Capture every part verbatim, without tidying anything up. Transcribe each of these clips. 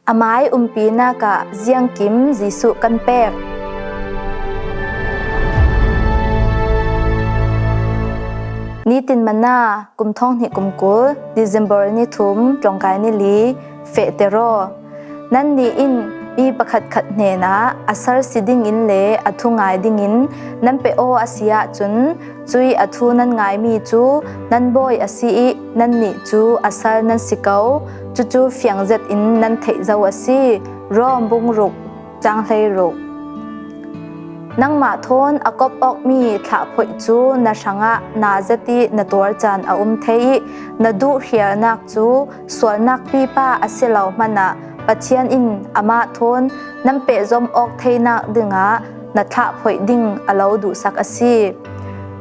A mai umpinak ah ziangkim Jesuh kan pek. Nitin Manna, kum thawng hnih kum kul, December ni thum, tlawngkai ni li, fehter aw. Nannih in mi pakhatkhat hnenah a sal si dingin le a thu ngai dingin nan pe aw a si ahcun, cuih a thu nan ngaimi cu nan bawi a si ih, nannih cu a sal nan si ko. Cucu fiang zetin nan theih zo a si. Rom bung ruk, cang hleiruk. Nangmah thawn a kop awkmi thlahphoih cu na hrangah na zet ih na tuar caan a um thei ih, na duhhrialnak cu sualnak pipa a si lo hmanah Pathian in amah thawn nan pehzom awk theinak dingah na thlahphoih ding a lo duhsak a si.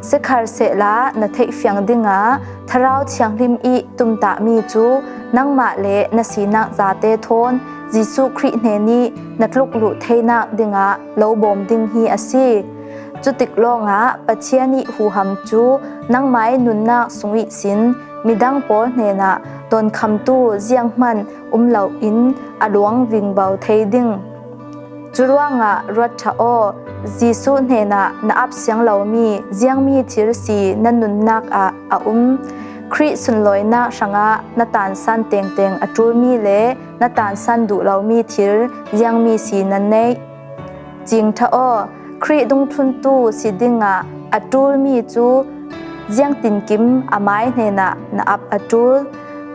Sikhalsehla na theihfiang dingah Thlarau Thianghlim ih tumtahmi cu nangmah le na sinak zate thawn Jesuh Khrih hnenih na tlukluh theinak dingah lo bawm ding hi a si. Cutik lawngah Pathian ih huham cu nangmah ih nunnak sung ihsin midang pawl hnenah dawnkhamtu zianghman um loin a luang vingbo thei ding. Curuangah ruat ṭha aw, Jesuh hnenah na ap siang lomi ziangmi thil si na nunnak ah a um. Khrih sunlawinak hrangah na tansan tengteng a ṭulmi le na tansan duh lomi thil ziangmi si nan neih. Cing ṭha aw, Khrih dungthluntu si dingah a ṭulmi cu ziangtinkim a mai hnenah na ap a ṭul.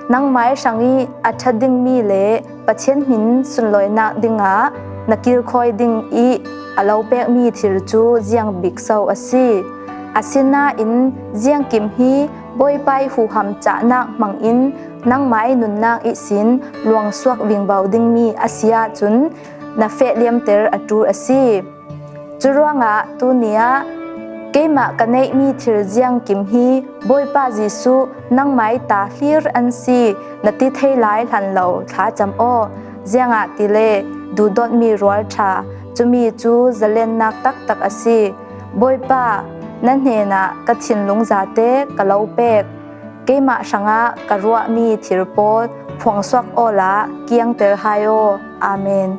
Nangmai hrangih a ṭha dingmi le Pathian hmin sunlawinak dingah na kilkhawi ding ih a lo pekmi thil cu ziang bik so a si. Asinain ziangkim hi Bawipa ih huham cahnak hmangin nangmai nunnak ihsin luangsuak vingbo dingmi a si ahcun na feh liamter a ṭul a si. Curuangah tuni ah keimah ka neihmi thil ziangkim hi Bawipa Jesuh nangmai ta hlir an si na ti thei lai hlanlo thlacam aw. Ziangahtile duhdawtmi rualṭha, cumi cu zalennak taktak a si. Bawipa, na hnenah ka thinlung zate ka lo pek. Keimah hrangah ka ruahmi thil pawl phuangsuak awla kiangter hai aw. Amen.